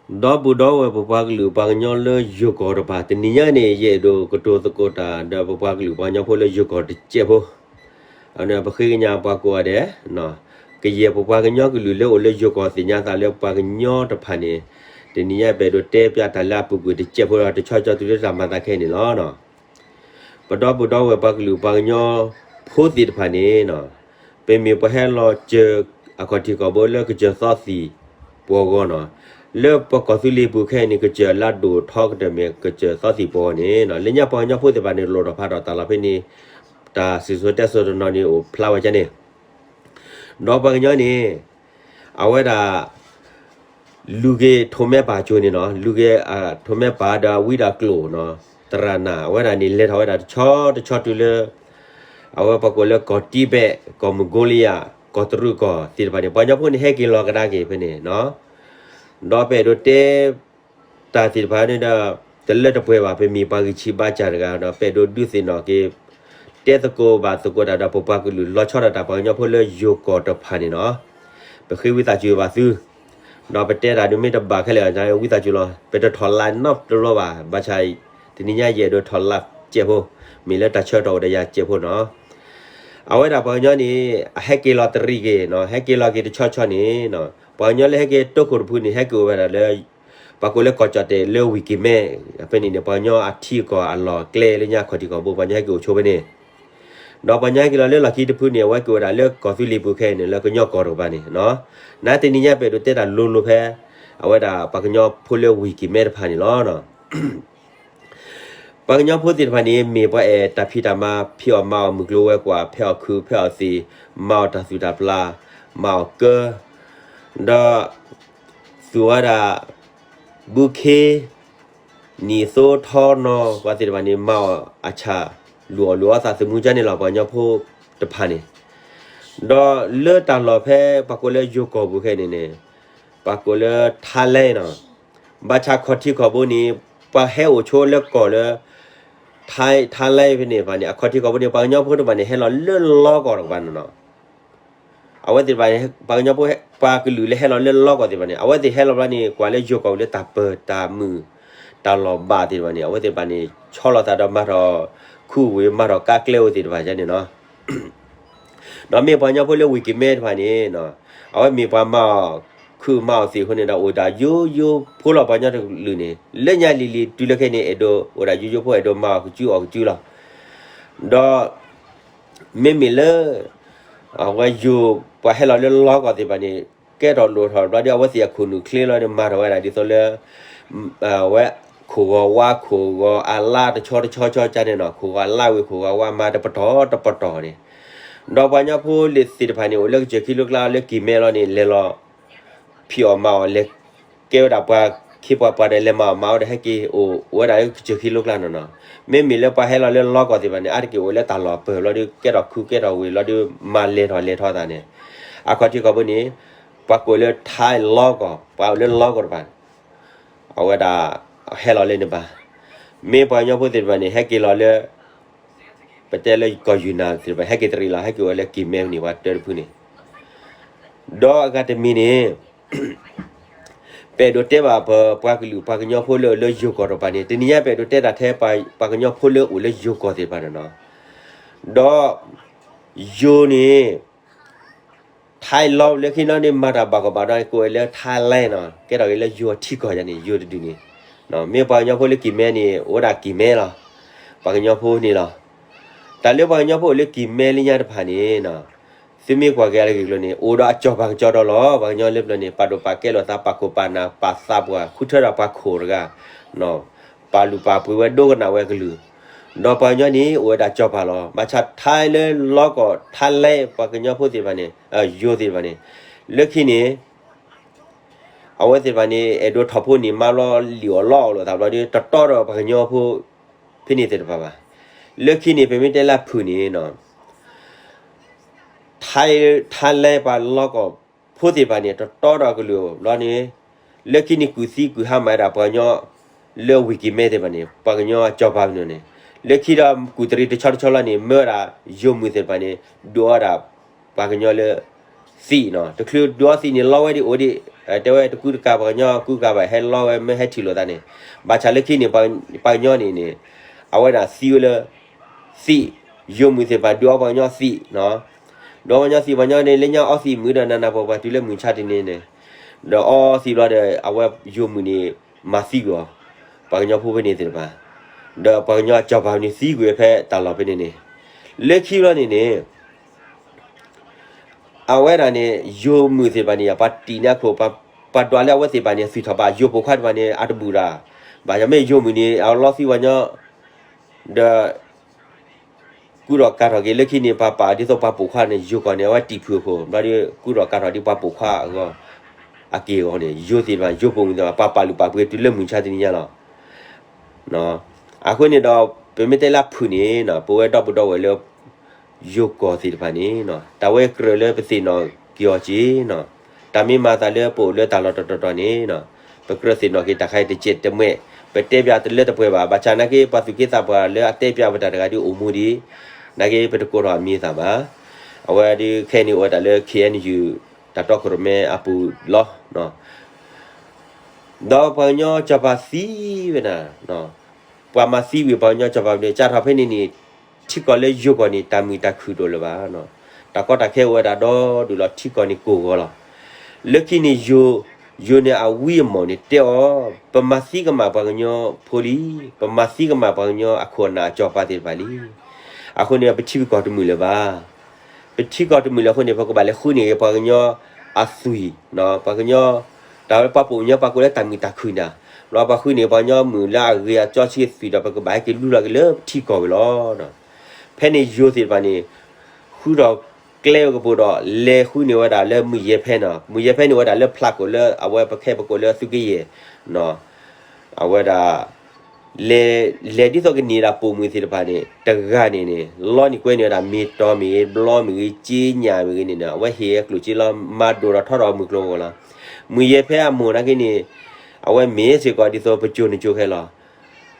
ဒီပုၢ်ဒီဝဲၢ်ပပှၤကလုာ်ပှၤကညီလၢယိၤကီၢ်တဖၣ် တနံၤညါန့ၣ် ယအဲၣ်ဒိးကတိၤသကိးတၢ်ဒီးပပှၤကလုာ်ပှၤကညီဖိလၢယိၤကီၢ်တစဲးဖိ, အဝဲန့ၣ်ပဃ့ကညးပှၤကိးဂၤဒဲး, ကယဲၢ်ပပှၤကညီကလုာ်လၢအိၣ်လၢယိၤကီၢ်သ့ၣ်ညါသးလၢပှၤကညီတဖၣ်န့ၣ်, တနံၤညါပအဲၣ်ဒိးတဲပျးတၢ်လၢအပူၤကွံာ်တစဲးဖိဒီးတဆီဆီတုၤလၢတၢ်မၤသးခဲအံၤန့ၣ်လီၤ. ပဒီပုၢ်ဒီဝဲၢ်ပှၤကလုာ်ပှၤကညီဖိသ့ၣ်တဖၣ်န့ၣ်, ပမ့ၢ်ပှၤဟဲလီၤစၢၤအခီၣ်ထံးခီၣ်ဘိလၢကစၢၢ်သီသံၣ်ပှီၤဂီၤန့ၣ်, လၢပကီၢ်သူလ့ၤပူၤခဲအံၤန့ၣ် ကစၢၢ်လၢအဒိၣ်ထီကတၢၢ်မ့ၢ်ကစၢၢ်သီသံၣ်ပှီၤဂီၤန့ၣ်, လၢညါပှၤကညီဖိသ့ၣ်တဖၣ်န့ၣ် လိၣ်ထီၣ်ဖးထီၣ်တၢ်လီၢ်ဖဲန့ၣ်, တၢ်စံၣ်စိၤတဲစိၤတနီၤန့ၣ်အိၣ်ဖျါဝဲဒ်န့ၣ် ဒီးပှၤကညီန့ၣ်, အဝဲဒၣ် လူၤက့ၤထိးမဲပၢ်ကၠိန့ၣ်နီၤ, လူၤက့ၤထိးမဲပၢ်ဒီးဝံဒီးကျိာ်နီၤ, သရၣ်နၢ် အဝဲဒၣ်န့ၣ် လဲၤထီၣ်ဝဲဒၣ်တဆီတဆီတုၤလၢ အဝဲပှၤကိးလၢကီၢ်တံဘဲး, ကီၢ်မၠိလံယါ, ကီၢ်တရူးကီၢ်သ့ၣ်တဖၣ်န့ၣ် ပှၤကညီဖိန့ၣ် ဟဲက့ၤလီၤကဒါက့ၤဖဲန့ၣ်နီၤ. ဒီးပအဲၣ်ဒိးတဲ တၢ်သ့ၣ်တဖၣ်န့ၣ်ဒီး တလၢတပှဲၤဘၣ်, ပမ့ၢ်ပှၤဂံၢ်ဆံးဘါစၢ်တဂၤဒီး ပအဲၣ်ဒိးဒုးသ့ၣ်နီၣ်က့ၤ တဲသကိးဘၣ်သကိးတၢ်ဒီးပပှၤကလုာ် လီၤဆီဒၣ်တၢ်ပှၤကညီဖိလၢယိၤကီၢ်တဖၣ်န့ၣ်နီၤ, ပဃ့ဝံသးစူၤဘၣ်သု, ဒီးပတဲတၢ်ဒုးမ့ၢ်တဘၣ်ခဲလၢာ် ဝံသးစူၤလီၤ, ပတထီၣ်လါနီတဘျီဘၣ်, ဘၣ်ဆၣ် တနံၤညါယအဲၣ်ဒိးထီၣ်လါစဲးဖိ, မ့ၢ်လၢတၢ်ဆၢကတီၢ်အိၣ်ဒီးယၤစဲးဖိနီၤ. အဝဲဒၣ်ပှၤကညီန့ၣ် အဟဲက့ၤလီၤတရံးက့ၤနီၤ, ဟဲက့ၤလီၤက့ၤတဆီဆီန့ၣ်, ပှၤကညီလၢဟဲက့ၤတိခိၣ်တဖုန့ၣ် ဟဲက့ၤအိၣ်ဝဲဒၣ်လၢ ပှၤကိးလၢကီၢ်ကၠီၣ်တဲာ်လၢဝ့ၢ်ကံၤမဲ, ဖဲန့ၣ်န့ၣ် ပှၤကညီအထံအကီၢ်အလီၢ်ကျဲလၢညါခီၣ်ထံးခီၣ်ဘိ ပှၤကညီဟဲက့ၤအိၣ်ဆိဖဲန့ၣ်, ဒီးပှၤကညီဟဲက့ၤလီၤလၢလီၢ်ခံတဖုန့ၣ် အဝဲက့ၤဝဲဒၣ်လၢကီၢ်သူလ့ၤပူၤခဲအံၤန့ၣ် လၢကညီကီၢ်တကပၤန့ၣ်, နတနံၤညါပအဲၣ်ဒိးတဲတၢ်လိၤလိၤဖဲ အဝဲဒၣ်ပှၤကညီဖိလၢဝ့ၢ်ကံၤမဲတဖၣ်န့ၣ်လီၤ. ပှၤကညီဖိသ့ၣ်တဖၣ်န့ၣ် မ့ၢ်ပှၤအဲၣ်တၢ်ဖံးတၢ်မၤ ဖံးအီၣ်မၤအီၣ်မုၢ်ကျိၤဝဲၤကွာ် ဖဲးအီၣ်ခုးဖဲးအီၣ်သံၣ်, မၤအီၣ်တၢ်သူၣ်တၢ်ပျၢ်, မၤအီၣ်ကၢ, ဒီး သူၣ်ဝဲဒၣ် ဘုခ့, နံၣ်သိထီနီၤ ပှၤသ့ၣ်တဖၣ်န့ၣ် မၤအီၣ်အဆၣ် လူၤအီၣ်လူၤအီသးသမူကန့ၣ်လီၤ ပှၤကညီဖိတဖၣ်န့ၣ်, ဒီးလၢတၢ်လီၢ်ဖဲပှၤကိးလၢယိၤကီၢ်ပူၤခဲအံၤန့ၣ်န့ၣ်, ပှၤကိးလၢထါလဲနီၤ, ဘၣ်ဆၣ်ခီၣ်ထံးခီၣ်ဘိန့ၣ် ပှၤဟဲအိၣ်ဆိလၢကီၢ်လၢ ထါလဲဖဲန့ၣ်တဖၣ်န့ၣ် အခီၣ်ထံးခီၣ်ဘိန့ၣ် ပှၤကညီဖိတဖၣ်န့ၣ် ဟဲလီၤလၢလီကီၢ်တကပၤန့ၣ်နီၤ. အဝဲသ့ၣ်တဖၣ်န့ၣ် ပှၤကညီဖိ ပှၤကလုာ်လၢဟဲလီၤလၢလီကီၢ်သ့ၣ်တဖၣ်န့ၣ် အဝဲသ့ၣ်ဟဲလီၤဘျီန့ၣ် ကွၢ်လၢယိၤကီၢ်ပူၤလၢတၢ်ပၢၢ်တၢ်မုာ် တၢ်လီၢ်ဘၣ်သ့ၣ်တဖၣ်န့ၣ် အဝဲသ့ၣ်တဖၣ်န့ၣ် ဆီလီၤသးဒီးမၤထီၣ်ခူဝ့ၢ် မၤထီၣ်ကါကျဲအိၣ်သ့ၣ်တဖၣ်န့ၣ်နီၤ. ဒီးမ့ၢ်ပှၤကညီဖိလၢဝ့ၢ်ကံၤမဲတဖၣ်န့ၣ် အဝဲမ့ၢ်ပှၤမၤအီၣ်ခုးမၤအီၣ်သံၣ်အဃိန့ၣ်ဒီး အိၣ်ဒၣ်ယိယိဖိလီၤ ပှၤကညီတကလုာ်န့ၣ် လၢညါလံၤလံၤတုၤလၢခဲအံၤန့ၣ် အဲၣ်ဒိး အိၣ်ဒၣ်ယိယိဖိ အဲၣ်ဒိးမၤအီၣ်ကစုအီၣ်ကစုလီၤ. ဒီး မ့မ့ၢ်လၢ အဝဲယိၤ ပှၤဟဲလီၤလၢလီကီၢ်သ့ၣ်တဖၣ်န့ၣ် ကဲထီၣ်လိၣ်ထီၣ်ဘျီဒီး အဝဲသ့ၣ်အခိၣ်နူာ်ချ့လီၤန့ၣ် မၤထီၣ်ဝဲဒၣ်ဒ်သိးလၢ အဝဲခိၣ်ဂီၤဝါခိၣ်ဂီၤအလါတဆီတဆီဆီကန့ၣ်နီၤ ခိၣ်ဂီၤအလါဝံၤခိၣ်ဂီၤဝါမၤတပတီၢ်တပတီၢ်န့ၣ်, ဒီးပှၤကညီဖိသ့ၣ်တဖၣ်န့ၣ် အိၣ်လၢကစၢၢ်ခံလိကျါလၢကံၤမဲလီၤန့ၣ် လဲၤလီၤ ဖံးအီၣ်မၤအီၣ်လဲၤကဲဝဲဒၣ်ပှၤခ့ပှၤပှၤဒီးလဲၤမၤအီၣ်မၤအီၣ်ဒီးဟဲက့ၤအိၣ်ဝဲဒၣ်လၢကစၢၢ်ခံလိကျါနီၤနီၤ, မ့မ့ၢ်လၢပှၤဟဲလီၤလၢလီကီၢ်သ့ၣ်တဖၣ်န့ၣ် အါတက့ၢ်အိၣ်လၢတၢ်လီၢ်ပၢၢ်ဘျီဒီး ကဲထီၣ်ခူကဲထီၣ်ဝ့ၢ်ဘျီဒီး မၤလဲၤထီၣ်လဲၤထီၣ်သးန့ၣ်, အခီၣ်ထံးခီၣ်ဘိန့ၣ် ပှၤကိးလၢထါလီကီၢ် ပှၤအိၣ်လၢလီကီၢ်တဖၣ် အဝဲဒၣ် ဟဲလီၤလၢန့ၣ်ဘၣ်, မ့ၢ်ပှၤကညီဖိသ့ၣ်တဖၣ်န့ၣ် ဟဲက့ၤလီၤလၢ ပတဲလၢကီၢ်ယူၢ်နၢ်သ့ၣ်တဖၣ် ဟဲက့ၤတရံးလီၤ ဟဲက့ၤအိၣ်လၢကံၤမဲန့ၣ် ပှၤတၢတဖုန့ၣ်, ဒီးအဂၤတမံၤန့ၣ် ပအဲၣ်ဒိးတဲဘၣ်ပပှၤကလုာ်ပှၤကညီဖိလၢအိၣ်လၢယိၤကီၢ်တဖၣ်န့ၣ် တနံၤညါပအဲၣ်ဒိးတဲတၢ်ထဲ ပှၤကညီဖိလၢအိၣ်လၢယိၤကီၢ်သ့ၣ်တဖၣ်န့ၣ်နီၤ, ဒီး ယိၤန့ၣ် ထါလီလၢခံနီၤန့ၣ် မၤတၢ်ဘၣ်ကီဘၣ်ဒီး ကိးဝဲလၢထါလဲနီၤ ကဲထီၣ်က့ၤလၢယိၤထံကီၢ်ယါန့ၣ် ယိၤတဒုန့ၣ်, မ့ၢ်ပှၤကညီဖိလၢကံၤမဲန့ၣ် အိၣ်ဝဲဒၣ်ကံၤမဲလီၤ, ပှၤကညီဖိန့ၣ်လီၤ, တၢ်လၢပှၤကညီဖိအိၣ်လၢကံၤမဲလၢညါတဖၣ်န့ၣ် သုမ့ၢ်ကွၢ်က့ၤအလၢဂ့ၢ်ကျိၤန့ၣ် အိၣ်ဒီးအစီၤပၤကစီဒီလီၤ, ပှၤကညီလၢပျၢၤန့ၣ် ပာ်ဒိၣ်ပာ်ကဲလိာ်သး ပာ်ခိၣ်ပာ်နၢ် ပာ်သးပှၢ် ဃုထၢဒီးပှၤခိၣ်တဂၤ ပာ်လုၢ်ပာ်ပှ့ၤဝဲဒိကနၣ်ဝဲကလုၢ်, ဒီးပှၤကညီန့ၣ် အိၣ်ဝဲဒၣ်စီၤပၤလီၤ, ဘၣ်ဆၣ်ထါလၢလီကီၢ် ထါလဲပှၤကညီဖိသ့ၣ်တဖၣ်န့ၣ် ယိၤသ့ၣ်တဖၣ်န့ၣ် လၢခံန့ၣ် အဝဲသ့ၣ်တဖၣ်န့ၣ် အဲၣ်ဒိးထီၣ်ဖိန့ၣ် မါဘျီလံၣ်အီၣ်လီအီၣ်လိာ်သးဘျီဒီး တတီဒီးပှၤကညီဖိ ဖဲန့ၣ်သ့ၣ်တဖၣ်ဘၣ်, လၢခံန့ၣ် ပမ့ၢ်တဲလၢဖုၣ်န့ၣ် ထါလဲပှၤလီကီၢ်ဖိသ့ၣ်တဖၣ်န့ၣ် တတီဒီးကလုာ်ဘျီန့ၣ်, လၢခံန့ၣ် ကူၣ်သံကူၣ်ဟါမၢ်ဝဲဒၣ်ပှၤကညီ လၢဝ့ၢ်ကံၤမဲသ့ၣ်တဖၣ်န့ၣ် ပှၤကညီစီၤပၤပနီၣ်န့ၣ်, လၢခံဒီးကူၣ်တရံးတဆီတဆီလီၤန့ၣ် မၢဝဲဒၣ်ယိၤမုၣ်သ့ၣ်တဖၣ်န့ၣ် ဒုးအီၣ်ဝဲဒၣ် ပှၤကညီလၢ သံၣ်နီၤ, တချုးဒုးအီသံၣ်န့ၣ် လီဝဲဒၣ်အိၣ်ဒံး တဲဝဲတကူတကၤ ပှၤကညီကူကၤဘၣ် ဟဲလီဝဲမ့ၢ်ဟဲထံၣ်လိာ်သးန့ၣ်, ဘၣ်ဆၣ်လၢခံန့ၣ် ပှၤကညီန့ၣ်န့ၣ် အဝဲဒၣ်သံဝဲလၢ သံး, ယိၤမုၣ်သ့ၣ်တဖၣ်ဒုးအီပှၤကညီသံး, ဒုးအီပှၤကညီသံး ပှၤကညီန့ၣ် လၢညါအီသံးမုာ်ဒီးနးနးပှၤပှၤတုၤလၢမုၢ်ဆါတနံၤန့ၣ်, ဒီးအီသံးဘျီဒီး အဝဲယိၤမုၣ်န့ၣ် မၤသံကွံာ်အီၤ ပှၤကညီဖိဖဲန့ၣ်သ့ၣ်တဖၣ်, ဒီးပှၤကညီစီၤပၤန့ၣ်သံကွံာ်ဖဲတၢ်လီၢ်ဖဲန့ၣ်န့ၣ်, လၢခံဘျီန့ၣ်န့ၣ် အဝဲဒၣ်န့ၣ် ယိၤမုၣ်သ့ၣ်တဖၣ်န့ၣ် ပှၤတံၢ်န့ၢ်အခိၣ် ပှၤဒွးလၢအဝဲသ့ၣ်တဖၣ်န့ၣ် အသွံၣ်ထီၣ်ဘၣ် ယိၤပိာ်ခွါတဖၣ်န့ၣ် အတဘူၣ်တၢ်, ဘၣ်ဆၣ်မ့ၢ်ယိၤမုၣ်န့ၣ် အလီသံပှၤကညီ ဒီး ကူဒီးကၤထီၣ်က့ၤလၢခံန့ၣ် ပှၤပာ်ဒ်သိးပှၤပိာ်ခွါန့ၣ် ယိၤကီၢ်န့ၣ် အဝဲတံၢ်ဖုၣ်အခိၣ် ဘျီဒီး ကူဒီးကၤထီၣ်ဒ်ပှၤပိာ်ခွါအဂီၢ် အက့ၢ်အဂီၤန့ၣ် ယိၤသ့ၣ်တဖၣ် ယိၤပိာ်မုၣ်သ့ၣ်တဖၣ် ပှၤပာ်လုၢ်ပာ်ပှ့ၤတုၤလၢမုၢ်ဆါတနံၤညါလီၤ. အဃိန့ၣ်ဒီး ပမ့ၢ်တဲလၢအဖုၣ်န့ၣ် ပဝဲဒီပုၢ်ဒီဝဲၢ်လၢ ယိၤကီၢ်သ့ၣ်တဖၣ်န့ၣ် တၢ်ဝဲကြၢးလၢပသ့ၣ်နီၣ်က့ၤအီၤက့ၤနီၤ, တၢ်မ့ၢ်မၤသးလၢပအိၣ်လၢတၢ်လီၢ်တတီၤတီၤန့ၣ် ပကြၢးသ့ၣ်နီၣ်က့ၤတၢ်ခါအံၤတကဲးတမှဲး, ပတဲပၠးတလၢတပှဲၤဘၣ်, ဘၣ်ဆၣ်နာ်က့ ပှၤသူၣ်က့သးပှၢ်လၢအတဲပၠးပတၢ်တဂၤဒုးအိၣ်မူဒံး, နာ်က့ ပတကိးထီၣ်အမံၤအသၣ်ဘၣ်, အဝဲဒုးခဲအံၤန့ၣ်အိၣ်ဝဲဒၣ်လၢ ခ့ၣ်အဲၣ်ယူၣ် တၢ်တီခိၣ်ရိၣ်မဲအပူၤလီၤ. ဒီးပှၤကညီစီၤပၤသံဝဲဒၣ်, ပှၤမၤသံဝံၤပှၤကညီစီၤပၤန့ၣ် စးထီၣ်ဖဲန့ၣ်န့ၣ် ထံကီၢ်လၢယိၤကီၢ်န့ၣ် တၢ်မုာ်တၢ်ခုၣ်တအိၣ်လၢၤဘၣ်, တၢ်ကီတၢ်ခဲအိၣ်ဝဲဒၣ်ဒီဒူၣ်လီၤ ထံကီၢ်န့ၣ်ကိၢ်ဂီၤလီၤ. လၢခံန့ၣ်ယိၤ, ယိၤန့ၣ်အဝံအမီၢ်န့ၣ်တဲအီၤ, ပမၤသံကမၣ်ပှၤကညီဖိလံ, ပမၤသံကမၣ်ပှၤကညီအခိၣ်အနၢ်အစီၤပၤသ့ၣ်တဖၣ်လံ. အဃိန့ၣ် ပထံပကီၢ်တမုာ်လၢၤဘၣ်. ပထံကီၢ်တမုာ်လၢၤအဃိန့ၣ် ပကဘၣ်လဲၤဃုန့ၢ်က့ၤပှၤကညီအသွံၣ်, ပှၤကညီ, တၢ်ဝဲပှၤပိာ်မုၣ်ညီ ပှၤကိးလၢတၢ်မုာ်တၢ်ခုၣ်န့ၣ်, ဒီးပှၤဃုန့ၢ်ပှၤကညီမုၣ်လၢအဂ့ၤအကၠီဆံသွံၣ်ဒီး ပကဘၣ်ဟဲက့ၤလူလီၤက့ၤလၢပထံကီၢ်ဝဲလီၤ. ဖဲန့ၣ်ယိၤသ့ၣ်တဖၣ်န့ၣ် ဃုထီၣ်ကျဲဝဲကပိာ်ဒီး လဲၤဃုန့ၢ်ဝဲဒၣ်လၢမုၢ်ယဲၢ်ဖဲန့ၣ်, မုၢ်ယဲၢ်ဖဲန့ၣ်ဝဲဒၣ်လၢဖျးခိၣ်လၢအဝဲပခဲပကိးလၢသုးက့ယဲၢ်, အဝဲဒၣ် လဲၤ, လဲၤဒ်သိးကန့ၢ်ဒၣ်ပိာ်မုၣ်သ့ၣ်တဖၣ်န့ၣ် တဂၤန့ၣ်န့ၣ် လီန့ၢ်ကွဲန့ၢ်ဝဲဒၣ် မ့ၢ်တီမ့ၢ်ဂ့ၤ ဘျီမ့ၢ်ဂ့ၤ က့ညၣ်မ့ၢ်ဂ့ၤန့ၣ်န့ၣ် အဝဲဟ့ၣ်အကျိၣ်စ့လီၤ မၤဒိၣ်ဒီးထီထီၣ်မုၢ်ကျိၤဝဲၤကွာ်လီၤ. မုၢ်ယဲၢ်ဖဲအမိၢ်နာ်က့န့ၣ် အဝဲမ့ၢ်စ့ၢ်ကီးဒ်သိးပစိၤနစိၤခဲလီၤ.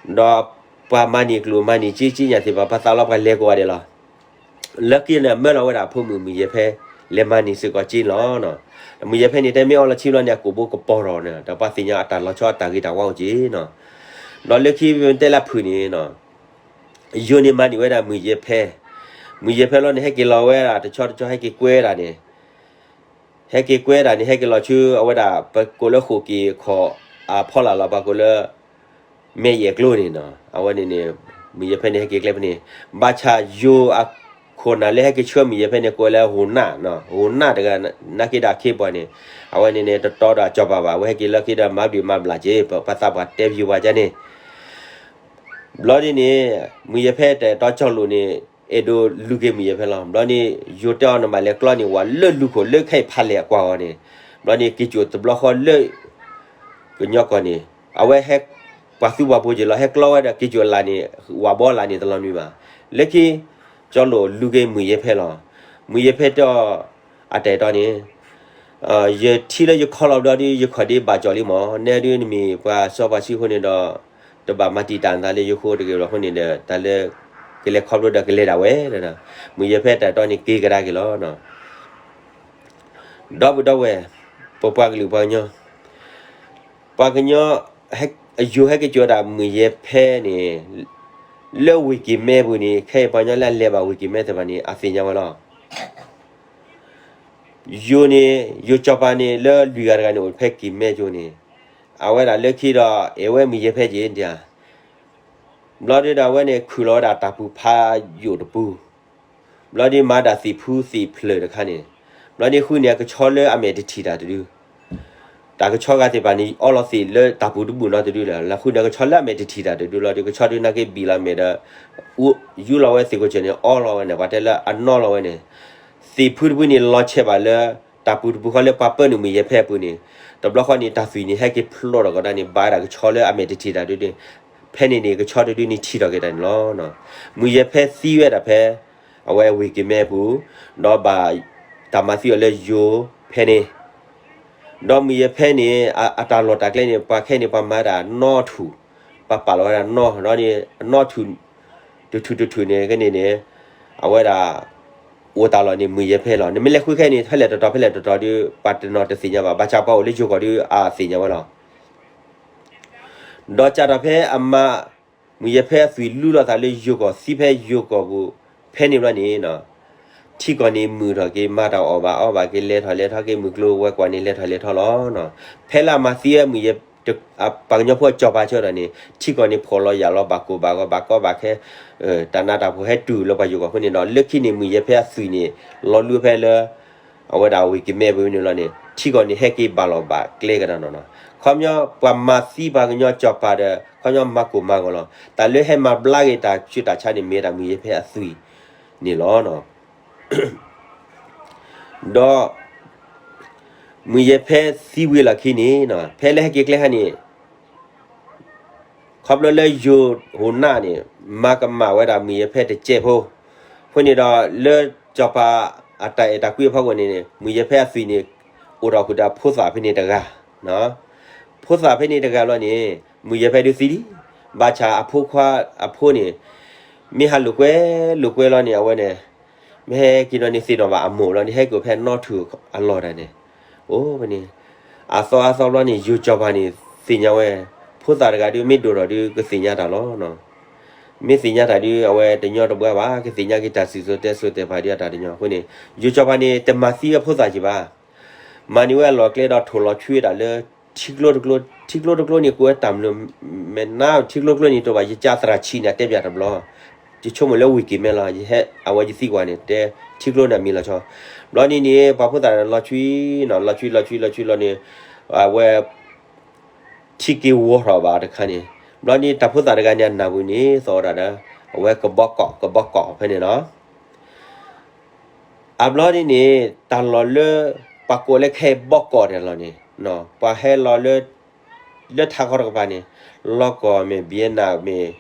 ဒီးပှၤမၤန့ၢ်ကျိၣ်မၤန့ၢ်စ့ က့ညၣ်သ့ၣ်တဖၣ် ပှၤသးလီပှၤလဲၤကိးဂၤဒဲးလီၤ. လၢခံန့ၣ် မၢလီၤဝဲဒၣ်အဖိမုၣ်မုၢ်ယဲၢ်ဖဲ လဲၤမၤန့ၢ်စ့ၢ်ကီးက့လီၤ. မုၢ်ယဲၢ်ဖဲန့ၣ် တဲမ့ၢ်အီလီၤဆံဘျီန့ၣ် အကိာ်ဘိကပီၤထီၣ်န့ၣ် ဒီးပှၤသ့ၣ်ညါအတၢ်လီၤဆီအတၢ်ဂ့ၤတၢ်ဝါအိၣ်က့နီၤ. ဒီးလၢခံပတဲလၢဖုၣ်န့ၣ် ယိၤန့ၣ်မၤန့ၢ်ဝဲဒၣ်မုၢ်ယဲၢ်ဖဲ, မုၢ်ယဲၢ်ဖဲလီၤန့ၣ် ဟဲက့ၤလီၤဝဲဒၣ်တဆီတဆီ ဟဲက့ၤကွဲဒၣ်န့ၣ် ဟဲက့ၤကွဲဒၣ်န့ၣ် ဟဲက့ၤလီၤဆူအဝဲဒၣ် ပကိးလၢဃိာ်က့ၤခီၣ်အဖီလာ်လီၤ ပှၤကိးလၢ မဲၢ်ယဲၢ်ကျိန့ၣ်နီၤ. အဝဲန့ၣ်န့ၣ် မုၢ်ယဲၢ်ဖဲန့ၣ် ဟဲက့ၤကျဲဖဲန့ၣ်, ဘၣ်ဆၣ်ယိၤအခိၣ်နၢ်လၢဟဲက့ၤဆှၢမုၢ်ယဲၢ်ဖဲန့ၣ် ကိးလၢ ဂိၤနၣ်နီၤ, ဂိၤနၣ်တဂၤ နာ်က့ဒီးအခ့အပှၤန့ၣ် အဝဲန့ၣ်န့ၣ် တတီဒီးအစီၤပၤဘၣ်, အဝဲဟဲက့ၤလၢခံဒီး မၤဘျုးမၤဘျးက့ၤ ပှၤသးပှၢ်တဲပယုာ်ပှၤကန့ၣ် ဘျီဒ်န့ၣ် မုၢ်ယဲၢ်ဖဲတၢ်အဲၣ်တီကၠီလိာ်န့ၣ် အဲၣ်ဒိးလူၤက့ၤမုၢ်ယဲၢ်ဖဲလီၤ. ဘျီန့ၣ် ယိၤတဲအီၤန့ၣ် မၤလဲၤကျီန့ၣ် ဝၤလၢလူၤခိၣ်လၢခဲအံၤဖးလဲၢ်အကွၢ်အဂီၢ်န့ၣ်, ဘျီန့ၣ် က့ၤစိာ်တဘျီဃီလၢ ကညီကီၢ်န့ၣ် အဝဲဟဲ ပှၤသူပှၤပိၤက့ၤလီၤ ဟဲကျီဝဲဒီးက့ၤစိာ်အလၣ်န့ၣ် ဝၤဘီအလၣ်န့ၣ်တလီၤနုၤဘၣ်. လၢခံ ကၠီလိာ်လူၤက့ၤမုၢ်ယဲၢ်ဖဲလီၤ. မုၢ်ယဲၢ်ဖဲတဲအီၤ အတၢ်အဲၣ်တီန့ၣ် ယထံၣ်လၢယခီလီၤဘျီဒီး ယခီၣ်ဒ့ဘၣ်ကၠီလံမး, နဲဒုးနမ့ၢ်ပှၤစီပှၤဆှံအဃိန့ၣ်ဒီး တဘၣ်မၤတံာ်တာ်နသးလၢယဃိတဂ့ၤဘၣ်အဃိန့ၣ်ဒီး တၢ်လၢ ကလဲၤခီဖျိဒီးကလဲၤဒၣ်ဝဲ, မုၢ်ယဲၢ်ဖဲတၢ်အဲၣ်တီန့ၣ် က့ၤကဒါက့ၤလီၤ. ဒီပုၢ်ဒီဝဲၢ် ပပှၤကလုာ်ပှၤကညီ ပှၤကညီ ယိၤဟဲက့ၤစိာ်ဝဲဒၣ်မုၢ်ယဲၢ်ဖဲန့ၣ် လၢဝ့ၢ်ကံၤမဲပူၤန့ၣ် ခဲအံၤပှၤကညီလၢအလဲၤဘၣ်ဝ့ၢ်ကံၤမဲသ့ၣ်တဖၣ်န့ၣ် အသ့ၣ်ညါဝဲလီၤ. ယိၤန့ၣ် ယိၤစီၤပၤန့ၣ် လၢလွံၢ်ဂၤတဂၤန့ၣ် အိၣ်ဖဲကံၤမဲကၠိန့ၣ် အဝဲဒၣ်လၢခံဒီး အဲၣ်ဝဲမုၢ်ယဲၢ်ဖဲက့ၤဒၣ် ဘျီဒုးဒီးအဝဲန့ၣ် ခုၣ်လီၤဝဲဒၣ်တၢ်ပူၤဖးယိာ်တပူၤ, ဘျီဒုးမၤဒၣ်သ့ၣ်ဖူသ့ၣ်ဖျၢၣ်တခါန့ၣ်, ဘျီဒုးဃုန့ၢ်အကဆီလၢအမဲာ်တထံၣ်တၢ်တဒု, တၢ်ကဆီဂၤသ့ၣ်တဖၣ်န့ၣ် အီလီၤသ့ၣ်လၢတၢ်ပူၤတဘူၣ်နီတဒုလၢၤ, လၢဃုန့ၢ်အကဆီလၢအမဲာ်တထံၣ်တၢ်တဒုလီၤဒီး ကဆီဒုးနာ်က့ဘံၣ်လီၤမဲာ်ဒီး ယူလီၤဝဲသ့ၣ်ခိၣ်ဆၢၣ်န့ၣ် အီလီၤဝဲန့ၣ် ပှၤတဲလၢအနီလီၤဝဲန့ၣ်, သ့ၣ်ဖူတဖုန့ၣ် လီၤဆဲးဘၣ်လၢ တၢ်ပူၤတပူၤဃီလၢပှၤပၢနုာ်မုၢ်ယဲၢ်ဖဲအပူၤန့ၣ်, တဘျီဃီန့ၣ် တၢ်သွံၣ်န့ၣ် ဟဲက့ၤဖျိးထီၣ်ကဒါန့ၣ် ဘၣ်ဝဲဒၣ်ကဆီလၢအမဲာ်တထံၣ်တၢ်တဒုန့ၣ်, ဖဲန့ၣ်န့ၣ် ကဆီတဒုန့ၣ်ထံၣ်ထီၣ်က့ၤတၢ်န့ၣ်လီၤ. မုၢ်ယဲၢ်ဖဲသံဝဲဒၣ်ဖဲ အဝဲဝ့ၢ်ကံၤမဲအပူၤ, ဒီးဘၣ်တၢ်မၤသံအီၤလၢယိၤဖဲန့ၣ်, ဒီးမုၢ်ယဲၢ်ဖဲန့ၣ် အတၢ်လီၢ်တၢ်ကျဲန့ၣ် ပှၤခဲန့ၣ် ပှၤမၤဒၣ်နီထူၣ်, ပှၤပာ်လီၤဝဲဒၣ်နီ, ဒီးန့ၣ် နီထူၣ် တထူၣ်တထူၣ်န့ၣ်ကန့ၣ်န့ၣ် အဝဲဒၣ် အိၣ်တၢ်လီၢ်န့ၣ် မုၢ်ယဲၢ်ဖဲလီၤ. နမ့ၢ်လဲၤဃုခဲအံၤန့ၣ် ဖဲလဲၣ်တတီၤ ဖဲလဲၣ်တတီၤဒီး ပှၤတနီၤတသ့ၣ်ညါဘၣ်. ဘၣ်ဆၣ်ပှၤအိၣ်လၢယိၤကီၢ်ဒီးအသ့ၣ်ညါဝဲလီၤ. ဒီးစးထီၣ်ဖဲအမါ မုၢ်ယဲၢ်ဖဲအသွံၣ်လူလီၤသးလၢယိၤကီၢ် သံဖဲယိၤကီၢ်ပူၤ ဖဲန့ၣ်ဘျီန့ၣ် ထံကီၢ်န့ၣ်မုာ်ထီၣ်က့ၤ မၤတၢ်အီၣ်ဘၣ်အီဘၣ်က့ၤ လဲၤထီၣ်လဲၤထီက့ၤ မုၢ်ကျိၤဝဲၤကွာ်န့ၣ် လဲၤထီၣ်လဲၤထီလီၤ. ဖဲလၢအမၤသံဝဲမုၢ်ယဲၢ် ပှၤကညီဖိအစီၤပၤဆၢထီၣ်န့ၣ် ထံကီၢ်န့ၣ်ဖှီၣ်လီၤယာ်လီၤ ဘၣ်ကိၢ်ဘၣ်ဂီၤ ဘၣ်ကီဘၣ်ခဲ တၢ်နးတၢ်ဖှီၣ်ဟဲတုၤလၢပှၤယိၤကီၢ်အဃိန့ၣ်ဒီး လၢခံန့ၣ်မုၢ်ယဲၢ်ဖဲအသွံၣ်န့ၣ် လီၤလူဖဲလၢ အဝဲဒၣ်ဝ့ၢ်ကမဲပူၤန့ၣ်လီၤန့ၣ် ထံကီၢ်န့ၣ်ဟဲက့ၤဘၣ်လီၢ်ဘၣ်ကျဲကဒီးနီၢ်နီၢ်. ခီပညီ ပှၤမၤသံပှၤကညီစီၤပၤဒီး ခီပညီမၤကိၢ်မၤဂီၤလီၤ. တၢ်လၢဟဲမၤဘျါက့ၤတၢ်ဆူးတၢ်ဆါန့ၣ် မ့ၢ်ဝဲဒၣ်မုၢ်ယဲၢ်ဖဲအသွံၣ်န့ၣ်လီၤ. ဒီး မုၢ်ယဲၢ်ဖဲသံဝံၤလီၢ်ခံန့ၣ် ဖဲလၢဟဲက့ၤကျဲခါန့ၣ် ခီဖျိလၢယိၤဟိၤနၢ်န့ၣ် မၤကမၣ်ဝဲဒၣ်မုၢ်ယဲၢ်ဖဲတစဲးဖိ အဃိန့ၣ်ဒီး လၢစီၤပၤအတၢ်အဲၣ်တၢ်ကွံအဖီခိၣ်န့ၣ် မုၢ်ယဲၢ်ဖဲအသွံၣ်န့ၣ် အိၣ်ထီၣ်ဃုာ်ဒီးဖိသၣ်ဖဲန့ၣ်တဂၤ, ဖိသၣ်ဖဲန့ၣ်တဂၤလီၤန့ၣ် မုၢ်ယဲၢ်ဖဲဒုးသံလံ, ဘၣ်ဆၣ်အဖိခွါအဖိန့ၣ် မ့ၢ်ဟးလိာ်ကွဲလိာ်ကွဲလီၤန့ၣ် အဝဲန့ၣ် မ့ၢ်ဟဲက့ၤနီၢ်န့ၣ်သ့ၣ်နီၣ်ဘၣ်အမိၢ်လီၤန့ၣ် ဟဲက့ၤဖဲနီၣ်ထူၣ်အလီၢ်တၢ်န့ၣ်, အိၣ်ဖဲန့ၣ် အသီအသီဘျီန့ၣ် ယိၤစီၤပၤန့ၣ် သ့ၣ်ညါဝဲ, ဖိသၣ်တဂၤဒုး မ့ၢ်ဒိၣ်ထီၣ်ဒုး ကသ့ၣ်ညါတၢ်လီၤ. မ့ၢ်သ့ၣ်ညါတၢ်ဒုး အဝဲတညီတဘှါဘၣ်, ကသ့ၣ်ညါက့ၤတၢ်စံၣ်စိၤတဲစိၤတဲာ်ဖးဒုးအတၢ်တညီအဃိန့ၣ် ယိၤစီၤပၤန့ၣ် တမၤသံဝဲဖိသၣ်က့ၤဘၣ်. မၤန့ၢ်ဝဲအလီၢ်ကျဲဒီးထိၣ်လီၤဆွံဝဲဒၣ်လၢ ထံကျိတကျိ, ထံကျိတကျိန့ၣ် ကိးဝဲတၢ်မနုၤ, မ့ၢ်နါ ထံကျိတကျိန့ၣ် တဘၣ် ယကၢသရၣ်ဆံးန့ၣ် တဲပၠးတဘျီ, ယဆိကမိၣ်လၢဝ့ၢ်က့ၤမဲလီၤ, ယဟဲ အဝဲယသံကွၢ်န့ၣ် တဲထံကျိန့ၣ်မံၤလီၤဆီ, ဘျီန့ၣ်န့ၣ် ပှၤဖိသၣ်လီၤဆွံနီၤ လီၤဆွံလီၤဆွံလီၤဆွံလီၤန့ၣ် အဝဲ ထံက့ၤဝီထီၣ်ဘၣ်တခါန့ၣ်, ဘျီန့ၣ် တၢ်ဖိသၣ်တဂၤန့ၣ် အနၢ်ပူၤန့ၣ် သီၣ်ဝဲဒၣ်ဒီး အဝဲကဘီကီၢ် ကဘီကီၢ်ဖဲန့ၣ်လီၤ. အဘျီန့ၣ်န့ၣ် တၢ်လီၢ်လၢ ပှၤကိးလၢခဲအံၤဘီကီၢ်တၢ်လီၢ်န့ၣ် ပှၤဟဲလီၤလၢ လၢထးခီတကပၤန့ၣ် လီၢ်ကီၢ်မ့ၢ် Vietnam မ့ၢ်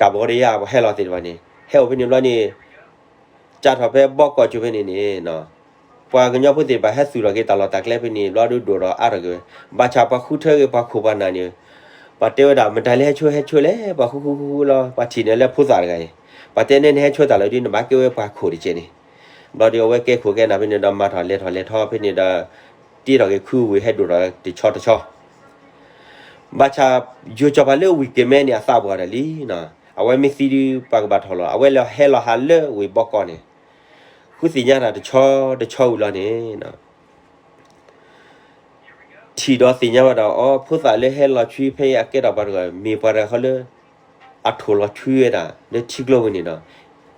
Cambodia ပှၤဟဲလီၤသ့ၣ်တဖၣ်န့ၣ် ဟဲအိၣ်ဖဲန့ၣ်ဘျီန့ၣ် စးထီၣ်ဖဲဘီကီၢ်ကၠိဖဲန့ၣ်န့ၣ် ပှၤကညီဖိသ့ၣ်တဖၣ်ဟဲသူၣ်ထီၣ်က့ၤတၢ်လီၢ်တၢ်ကျဲဖဲန့ၣ် ဘျီဒုးဒိၣ်ထီၣ်အါထီၣ်က့ၤဝဲ, ဘၣ်ဆၣ်ပှၤဃုထၢက့ၤပှၤခိၣ်ပှၤနၢ်န့ၣ် ပှၤတဲဝဲဒၣ် မတၤလၢဟဲဆိဟဲဆိလဲၣ် ပှၤဃုဃုဃုဃုလီၤ, ပှၤထံၣ်န့ၣ်လၢဖိသၣ်တဂၤအံၤ, ပှၤတဲန့ၣ်နဟဲဆိတၢ်လီၤဒုး နဘၣ်ကဲဝဲပှၤခိၣ်တကဲးန့ၣ်, ဘျီဒုးအဝဲကဲခိၣ်ကဲနၢ်ဖဲန့ၣ်ဒီး မၤထီၣ်လဲၤထီၣ်လဲၤထီဖဲန့ၣ်ဒီး တ့ထီၣ်က့ၤခုဝ့ၢ်ဟဲဒိၣ်ထီၣ်တဆီတဆီ ဘၣ်ဆၣ် ယိၤစီၤပၤလၢဝ့ၢ်ကမဲန့ၣ် အသးပှၢ်တၢ်လံ, အဝဲမ့ၢ်သံဒုး ပှၤကဘၣ်ထီၣ်လီၤ, အဝဲလၢဟဲလီၤဟးလၢဝ့ၢ်ဘီကီၢ်န့ၣ် ဃုသ့ၣ်ညါတၢ်တဆီတဆီဝံၤလီၤန့ၣ် ထံၣ်ဒီးသ့ၣ်ညါဝဲဒၣ် အိ ဖိသၣ်လၢဟဲလီၤဆွံဖဲအကဲထီၣ်ပှၤတဂၤ မ့ၢ်ပှၤတဂၤဃီလၢ အထိၣ်လီၤဆွံဝဲဒၣ်လၢထံကျိပူၤန့ၣ်ဒီး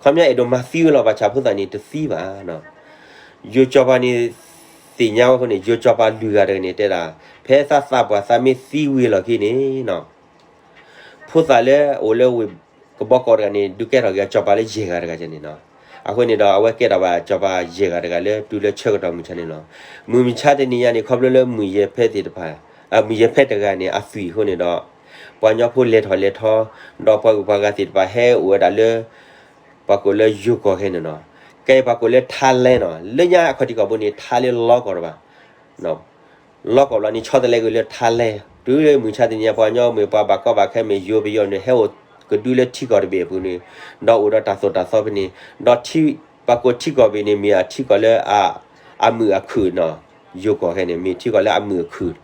ခီပညီအဲၣ်ဒိးမၤသံဝဲလီၤ, ဘၣ်ဆၣ်ဖိသၣ်န့ၣ်တသံဘၣ်. ယိၤစီၤပၤန့ၣ် သ့ၣ်ညါဝဲအဃိန့ၣ် ယိၤစီၤပၤလုၢ်ဂၤတဂၤန့ၣ် တဲဒၣ် ဖဲသးသးပှၢ်သးမ့ၢ်သံဝံၤလီၢ်ခံန့ၣ် ဖိသၣ်လၢအိၣ်လၢဝ့ၢ်ကဘီကီၢ်တဂၤန့ၣ် ဒုးကဲထီၣ်က့ၤအစီၤပၤလၢယဲၢ်ဂၤတဂၤန့ၣ်လီၤ. အဃိန့ၣ်ဒီး အဝဲကဲထီၣ်ဘၣ်စီၤပၤယဲၢ်ဂၤတဂၤလၢ တုၤလၢဆၢကတီၢ်မုၢ်ဆါန့ၣ်လီၤ. မုၢ်မဆါတနံၤညါန့ၣ် ခီဖျိလၢမုၢ်ယဲၢ်ဖဲသ့ၣ်တဖၣ် မုၢ်ယဲၢ်ဖဲတဂၤန့ၣ် အသွံၣ်အဃိန့ၣ်ဒီး ပှၤကညီဖိလဲၤထီၣ်လဲၤထီ ဒီးပှၤဂုၤပှၤဂၤသ့ၣ်တဖၣ်ဟဲအိၣ်ဝဲဒၣ်လၢ ပှၤကိးလၢယိၤကီၢ်ခဲန့ၣ်လီၤ. ကဲပှၤကိးလၢ Thailand နီၤ, လၢညါအခီၣ်ထံးကီၢ်ပူၤန့ၣ် Thai လၢလီကီၢ်တဘၣ် လီကီၢ်ဘျီန့ၣ် ဆီတလဲကွံာ်လၢ Thailand, တုၤလၢမုၢ်မဆါတနံၤညါ ပှၤကညီမ့ၢ်ပှၤဘၣ်ကီဘၣ်ခဲမ့ၢ်ယိၤပယီၤန့ၣ် ဟဲအိၣ်ကဒုလၢထံကီၢ်တဘ့ၣ်အပူၤန့ၣ်, ဒီးအိၣ်ဒီးတၢ်သိၣ်တၢ်သီဖဲန့ၣ်, ဒီးပှၤကိးထံကီၢ်ဘ့ၣ်န့ၣ် မ့ၢ်အထံကီၢ်လၢ အမုာ်အခုၣ်နီၤ, ယိၤကီၢ်ခဲန့ၣ် မ့ၢ်ထံကီၢ်လၢအမုာ်အခုၣ်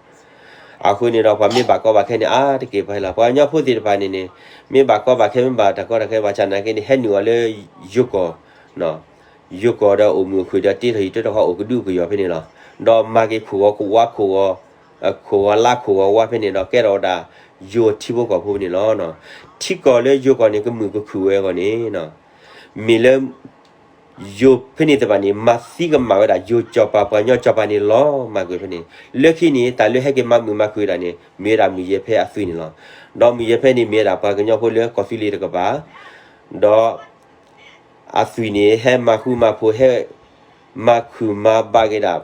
အဃိန့ၣ်ဒီး ပှၤမ့ၢ်ဘၣ်ကီဘၣ်ခဲန့ၣ် အါတက့ၢ်ပှၤဟဲလီၤ, ပှၤကညီဖိသ့ၣ်တဖၣ်န့ၣ်န့ၣ် မ့ၢ်ဘၣ်ကီဘၣ်ခဲ မ့ၢ်ဘၣ်တၢ်ကီတၢ်ခဲ ဘၣ်ဆၣ်နာ်က့န့ၣ် ဟဲနုာ်အီၤလၢယိၤကီၢ်, ယိၤကီၢ်ဒီးအိၣ်မုာ်အိၣ်ခုၣ်ဒီးတ့ထီၣ်ယံၤတ့ထီၣ်ဟီၣ်အိၣ်ကဒုကယီၤဖဲန့ၣ်လီၤ. ဒီးမၤက့ၤခိၣ်ဂီၤဝါခိၣ်ဂီၤ, ခိၣ်ဂီၤလါခိၣ်ဂီၤဝါဖဲန့ၣ်ဒီး ကဲထီၣ်ဝဲဒၣ်ယိၤထံဖိကီၢ်ဖိဖဲန့ၣ်လီၤ. ထံကီၢ်လၢယိၤကီၢ်န့ၣ် ကမုာ်ကခုၣ်ဝဲအဂီၢ်န့ၣ် မ့ၢ်လၢ ယိၤဖဲန့ၣ်သ့ၣ်တဖၣ်န့ၣ် မၤသံကမၣ်ဝဲဒၣ် ယိၤစီၤပၤ ပှၤကညီစီၤပၤန့ၣ်လီၤ. မၤကွံာ်ဖဲန့ၣ် လၢခံန့ၣ် တၢ်လၢဟဲက့ၤမၤမုာ်မၤခုၣ်ဝဲဒၣ်န့ၣ် မ့ၢ်ဝဲဒၣ်မုၢ်ယဲၢ်ဖဲအသွံၣ်န့ၣ်လီၤ. ဒီးမုၢ်ယဲၢ်ဖဲန့ၣ် မ့ၢ်ဝဲဒၣ်ပှၤကညီဖိလၢကီၢ်သူလ့ၤတကပၤ, ဒီး အသွံၣ်န့ၣ် ဟဲမၤဃူမၤဖိး ဟဲမၤခုၣ်မၤဘၣ်က့ၤဒၣ်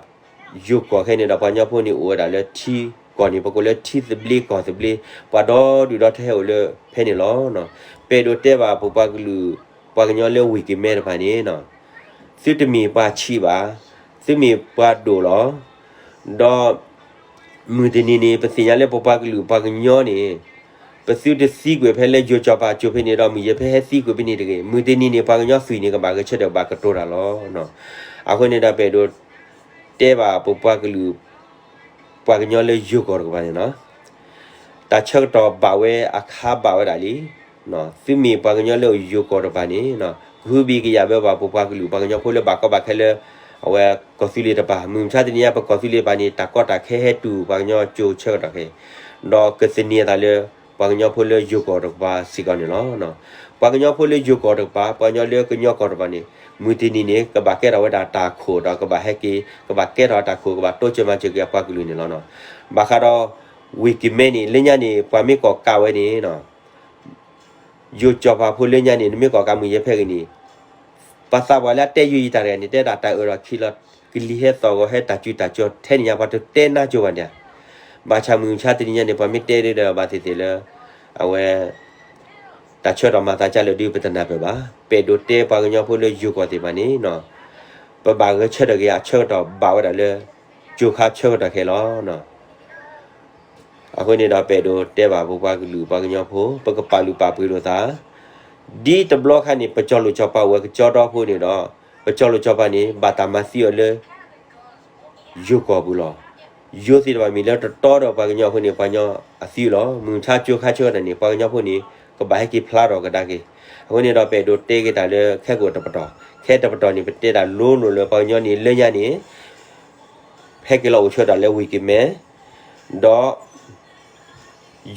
ယိၤကီၢ်ခဲန့ၣ်ဒီး ပှၤကညီဖိန့ၣ်အိၣ်ဝဲဒၣ်လၢထံကီၢ်န့ၣ် ပကိးလၢထံသဘျ့ကီၢ်သဘျ့, ပှၤဒီဒူၣ်ဒီထၢဟဲအိၣ်လၢဖဲန့ၣ်လီၤ. ပအဲၣ်ဒိးတဲဘၣ်ပပှၤကလုာ် ပှၤကညီလၢဝ့ၢ်ကမဲတဖၣ်န့ၣ် သုတမ့ၢ်ပှၤဆံးဘၣ်, သုမ့ၢ်ပှၤဒိၣ်လီၤ. ဒီး မုၢ်တနံၤန့ၣ် ပသ့ၣ်ညါလၢပပှၤကလုာ်ပှၤကညီန့ၣ် ပသုတသံကွံာ်ဖဲလၢယိၤစီၤပၤကၠိဖဲန့ၣ်ဒီး မုၢ်ယဲၢ်ဖဲဟဲသံကွံာ်ဖဲန့ၣ်တဂ့ၤ. မုၢ်တနံၤန့ၣ် ပှၤကညီသွံၣ်န့ၣ် ကဘၣ်ဂဲၤဆၢထၢၣ်ဘၣ်ကတိၤတၢ်လီၤ. အဃိန့ၣ်ဒီး ပအဲၣ်ဒိးတဲဘၣ်ပပှၤကလုာ် ပှၤကညီလၢယိၤကီၢ်တကပၤန့ၣ်လီၤ. တၢ်ဆၢကတီၢ်ဘၣ်ဝဲ အခါဘၣ်ဝဲဒၣ်လံ. သုမ့ၢ်ပှၤကညီလၢယိၤကီၢ်တကပၤန့ၣ် ကဟုဘံၣ်ကယာ်ဝဲဘၣ်ပပှၤကလုာ် ပှၤကညီဖိလၢဘၣ်ကီဘၣ်ခဲလၢ အဝဲကီၢ်သူလ့ၤတကပၤ, မုၢ်မဆါတနံၤညါ ပကီၢ်သူလ့ၤတကပၤန့ၣ် တၢ်ကီတၢ်ခဲဟဲတုၤပှၤကညီကၠိဆၢကတီၢ်ခဲအံၤ, ဒီးကသန့ၤအသးလၢ ပှၤကညီဖိလၢယိၤကီၢ်တကပၤစ့ၢ်ကီးန့ၣ်လီၤ. ပှၤကညီဖိလၢယိၤကီၢ်တကပၤ, ပှၤကညီလၢကညီကီၢ်တကပၤန့ၣ် မုၢ်တနံၤန့ၣ် ကဘၣ်ကဲထီၣ်ဝဲဒၣ်တၢ်ခိၣ်ဒီး ကဘၣ်ဟဲက့ၤ ကဘၣ်ကဲထီၣ်တၢ်ခိၣ် ကဘၣ်တိစၢၤမၤစၢၤက့ၤအပှၤကလုာ်န့ၣ်လီၤ. ဘၣ်ဃးဒီး ဝ့ၢ်ကံၤမဲန့ၣ် လၢညါန့ၣ် ပှၤမ့ၢ်ကိးကးဝဲန့ၣ် ယိၤစီၤပၤဖိလၢညါန့ၣ် နမ့ၢ်ကိးကးမုၢ်ယဲၢ်ဖဲဂ့ၤန့ၣ် ပှၤသးပှၢ်လၢအတဲယိၤယံၤတၢ်တဂၤန့ၣ် တဲဒၣ်တၢ်အၢၣ်ဒီးခံလီၤ, ကလံၤဟဲသီၣ်ဂီၤဟဲတၢ်စုတၢ်ကၠီထဲန့ၣ်ညါ ပှၤတတဲနါကၠိဘၣ်န့ၣ်, ဘၣ်ဆၣ်မုၢ်မဆါတနံၤညါန့ၣ် ပှၤမ့ၢ်တဲဒ်ဒီးဘၣ်သ့ၣ်သ့ၣ်လၢ အဝဲ တၢ်ဆၢကတီၢ်မၤသးဒ်လဲၣ်ဒုး ပတနၢ်ပၢၢ်ဘၣ်. ပအဲၣ်ဒိးတဲပှၤကညီဖိလၢယိၤကီၢ်သ့ၣ်တဖၣ်န့ၣ် ပဘၣ်ဂဲၤဆၢထၢၣ်က့ၤအဆၢကတီၢ်ဘၣ်ဝဲဒၣ်လၢ ကၠိခါဆၢကတီၢ်ခဲလီၤ. အဃိန့ၣ်ဒီး ပအဲၣ်ဒိးတဲဘၣ်ပပှၤကလုာ်ပှၤကညီဖိ ပကပာ်လုၢ်ပာ်ပှ့ၤလိာ်သး, ဒ်တဘျီခါန့ၣ် ပကၠီၤလိာ်ကၠီၤပၤအိၣ်ဝဲကကၠီဒီဖိန့ၣ်ဒီး ပကၠီၤလိာ်ကၠီၤပၤန့ၣ် ဘၣ်တၢ်မၤသံအီၤလၢ ယိၤကီၢ်ပူၤလီၤ. ယိၤသ့ၣ်တဖၣ်မ့ၢ်လၢတတီဒီးပှၤကညီအဃိန့ၣ် ပှၤကညီအသံလီၤ. မုၢ်မဆါကၠိခါဆၢကတီၢ်န့ၣ် ပှၤကညီဖိန့ၣ် ကဘၣ်ဟဲက့ၤဖျါထီၣ်ကဒါက့ၤ. အဃိန့ၣ်ဒီး ပအဲၣ်ဒိးတဲက့ၤတၢ်လၢခဲကိာ်တပတီၢ်, ခဲတပတီၢ်န့ၣ် ပတဲတၢ်လိၤလိၤလၢပှၤကညီန့ၣ် လၢညါန့ၣ် ဟဲက့ၤလီၤအိၣ်ဆၢတၢ်လၢဝ့ၢ်ကံၤမဲ, ဒီး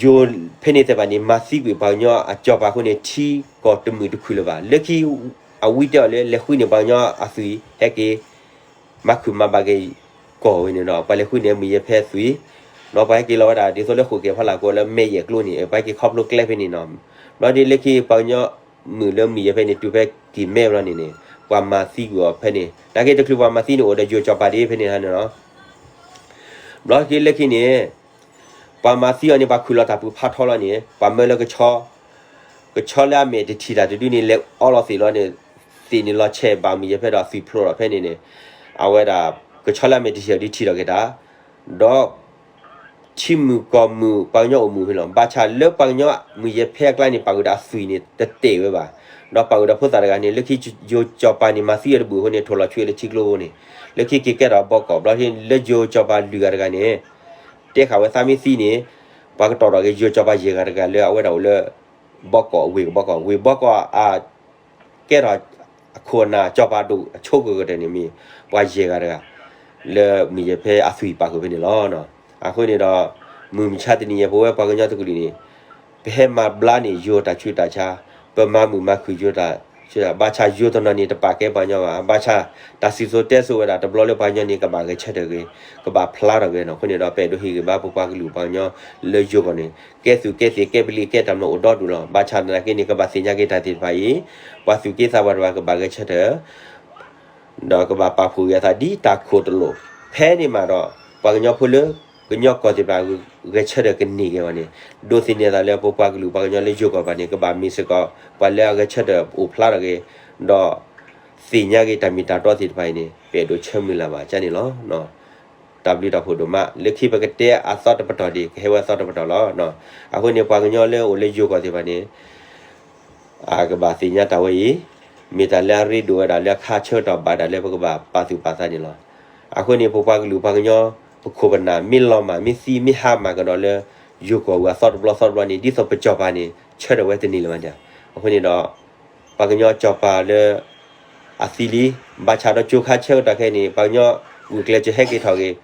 ယိၤဖဲန့ၣ်သ့ၣ်တဖၣ်န့ၣ် မၤသံကွံာ်ပှၤကညီအကၠီၤပၤအဃိန့ၣ် ထံကီၢ်တမုာ်တခုလၢၤဘၣ်. လၢခံ အဝံတဲအီၤလၢ လဲၤဃုန့ၢ်ပှၤကညီအသွံၣ် ဟဲက့ၤ မၤခုၣ်မၤဘၣ်က့ၤကီၢ်ဝဲန့ၣ်ဒီး ပှၤလဲၤဃုန့ၢ်မုၢ်ယဲၢ်ဖဲအသွံၣ်, ဒီးပှၤဟဲက့ၤလီၤဝဲဒၣ် ဒ်သိးလၢဃိာ်က့ၤဖီလာ်ကအိၣ်လၢမဲာ်ယဲၢ်ကျိန့ၣ် ပှၤဟဲက့ၤခီဖျိကျဲဖဲန့ၣ်နီၤ. ဘျီဒ်လၢခံပှၤကညီမုၢ်လၢမုၢ်ယဲၢ်ဖဲန့ၣ် တုၤဖဲကံၤမဲဘျီန့ၣ်န့ၣ် ပှၤမၤသံကွံာ်အီၤဖဲန့ၣ် နာ်က့တချုးပှၤမၤသံန့ၣ် အိၣ်ဒီးယိၤကၠီၤပၤဒ်ဖဲန့ၣ်န့ၣ်လီၤ. ဘျီက့ၤလၢခံန့ၣ် ပှၤမၤသံအီၤန့ၣ် ပှၤခုၣ်လီၤတၢ်ပူၤဖးထီလီၤန့ၣ် ပှၤမၢလၢကဆီ, ကဆီလၢအမဲာ်တထံၣ်တၢ်တဒုန့ၣ် လဲၤအီလီၤသ့ၣ်လီၤန့ၣ်, သ့ၣ်န့ၣ်လီၤဆဲးဘၣ်မုၢ်ယဲၢ်ဖဲဒီးသွံၣ်ဖျိးဒီးဖဲန့ၣ်န့ၣ်, အဝဲဒၣ် ကဆီလၢအမဲာ်တထံၣ်တၢ်ဒုထံၣ်ထီၣ်က့ၤတၢ်, ဒီး ထံမုၢ်ကီၢ်မုၢ် ပှၤကညီအိၣ်မုာ်ဖဲလီၤ. ဘၣ်ဆၣ်လၢပှၤကညီမုၢ်ယဲၢ်ဖဲအကျါန့ၣ် ပာ်ဃုာ်ဒီးအသွံၣ်န့ၣ် တတဲာ်ဝဲဘၣ်. ဒီးပာ်ဃုာ်ဒီးဖိသၣ်တဂၤန့ၣ် လၢခံယိၤကၠီၤပၤန့ၣ် မၤသံအီၤတဘူၣ်အဃိန့ၣ် ထိၣ်လီၤဆွံလၢထံကျိဖိန့ၣ်, လၢခံက့ၤကဲထီၣ်ဘီကီၢ် ဘျီလၢယိၤကၠီၤပၤလွံၢ်ဂၤတဂၤန့ၣ် တဲဃာ်ဝဲသးမ့ၢ်သံန့ၣ် ပှၤကတီၢ်ထီၣ်က့ၤယိၤက၁ီၤပၤယဲၢ်ဂၤတဂၤလၢအဝဲဒၣ်အိၣ်လၢ ဘီကီၢ် ဝ့ၢ်ကဘီကီၢ် ဝ့ၢ်ဘီကီၢ်အ ကဲထီၣ်အခိၣ်အနၢ်ကၠီၤပၤဒိၣ်အဆိကတၢၢ်န့ၣ်မ့ၢ် ပှၤယဲၢ်ဂၤတဂၤ လၢမုၢ်ယဲၢ်ဖဲအသွံၣ်ပာ်ဃုာ်ဖဲန့ၣ်လီၤ. အဃိန့ၣ်ဒီး မုၢ်မဆါတနံၤယဲၢ် ပဝဲပှၤကညီတကလုာ်န့ၣ် ပဟဲမၤဘျါန့ၢ်ယိၤတၢ်ဆူးတၢ်ဆါ, ပမၤမုာ်မၤခုၣ်ယိၤတၢ်ဆူးတၢ်, ဘၣ်ဆၣ်ယိၤတနီၤန့ၣ် တပာ်ကဲပှၤကညီဘၣ်. ဘၣ်ဆၣ်တၢ်စံၣ်စိၤတဲစိၤဝဲဒၣ်တဘျီလၢပှၤကညီန့ၣ် ကဘၣ်ဂဲၤဆၢထၢၣ်ဂ့ၤ, ကဘၣ်ဖျါထီၣ်ဂ့ၤနီၤ. အဃိန့ၣ်ဒီး ပအဲၣ်ဒိးဟ့ၣ်ဂံၢ်ဘါပပှၤကလုာ်ပှၤကညီလၢယိၤကီၢ်န့ၣ် ကဲသုးကဲသံးကဲပလံးကဲတၢ်မနုၤအိၣ်ဒီဒူၣ်လီၤ. ဘၣ်ဆၣ်သနာ်က့န့ၣ် ကဘၣ်သ့ၣ်ညါက့ၤတၢ်သ့ၣ်တဖၣ်အံၤ, ပှၤသုးက့သးပှၢ်တဖၣ်ကဘၣ်ဂဲၤဆၢထၢၣ် ဒီးကဘၣ်ပာ်ဖှိၣ်က့ၤအသးဒ်တၢ်ခိၣ်တလိာ်, ဖဲန့ၣ်မးဒီး ပှၤကညီဖိလၢ ကညီကီၢ်သ့ၣ်တဖၣ် ဂဲၤဆၢထၢၣ်ကန့ၢ်က့ၤအီၤန့ၣ် ဒိးသန့ၤအသးလၢပပှၤကလုာ်ပှၤကညီလၢယိၤကီၢ်ဘၣ်န့ၣ် ကဘၣ်မ့ၢ်စ့ၢ်ကီး ပှၤလၢအဂဲၤဆၢထၢၣ်အိၣ်ဖျါထီၣ်က့ၤ ဒီး သ့ၣ်ညါက့ၤတၢ်မ့ၢ်တၢ်တီသ့ၣ်တဖၣ်အံၤန့ၣ် ပအဲၣ်ဒိးဆၢမုၢ်လၢ်ဘၣ်ကန့ၣ်လီၤ. တၢ်ဘျုးတၢ်ဖှိၣ်ဒိၣ်မး လၢခံပကတဲအသီတပတီၢ်ဒံး ကဟဲဝဲအသီတပတီၢ်လီၤ. အဃိန့ၣ် ပှၤကညီလၢအိၣ်လၢယိၤကီၢ်သ့ၣ်တဖၣ်န့ၣ် အကဘၣ်သ့ၣ်ညါတၢ်ဝဲအံၤ, မ့ၢ်တၢ်လၢအရ့ဒိၣ်ဝဲဒၣ်လၢအခါဆၢကတီၢ်ဘၣ်ဒၣ်လၢပကဘၣ်ပာ်သူၣ်ပာ်သးန့ၣ်လီၤ. အဃိန့ၣ် ပပှၤကလုာ်ပှၤကညီ ပခိၣ်ပနၢ်မ့ၢ်လီၤမၢ် မ့ၢ်သံမ့ၢ်ဟါမၢ်ကဒီးလၢ ယိၤကီၢ်ဝဲအသီတဘျီသီတဘျီန့ၣ် ဒ်သိးပကၠီၤပၤန့ၣ် ဆၢထၢၣ်ဝဲတန့ၢ်လၢၤဘၣ်န့ၣ်. အဃိန့ၣ်ဒီး ပှၤကညီကၠီၤပၤလၢ အသံလံ, ဘၣ်ဆၣ်ဒီးကၠိခါဆၢကတီၢ်ခဲအံၤန့ၣ် ပှၤကညီဂုာ်ကျဲးစၢးဟဲက့ၤထီၣ်ဂ့ၤ,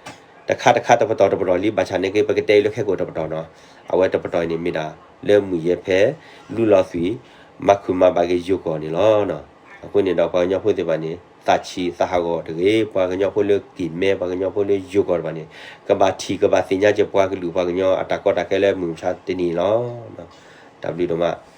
တခါတခါတပတီၢ်တပတီၢ်လံ, ဘၣ်ဆၣ်န့ၣ်က့ ပကတဲအံၤလၢခဲကိာ်တပတီၢ်နီၤ. အဝဲတပတီၢ်အံၤန့ၣ်မ့ၢ်ဒၣ် လၢမုၢ်ယဲၢ်ဖဲ လူလီၤသွံၣ် မၤခုၣ်မၤဘၣ်က့ၤယိၤကီၢ်န့ၣ်လီၤ. အဃိန့ၣ်ဒီး ပှၤကညီဖိသ့ၣ်တဖၣ်န့ၣ် သးဆံးသးဟးဂီၤတဂ့ၤ, ပှၤကညီဖိလၢကံၢ်မဲ ပှၤကညီဖိလၢယိၤကီၢ်တဖၣ်န့ၣ် ကဘၣ်ထံၣ်ကဘၣ်သ့ၣ်ညါက့ၤပှၤကလုာ်ပှၤကညီအတၢ်ကီတၢ်ခဲလၢမုၢ်မဆါတနံၤလီၤ. တၢ်ဘျုးဒိၣ်မး.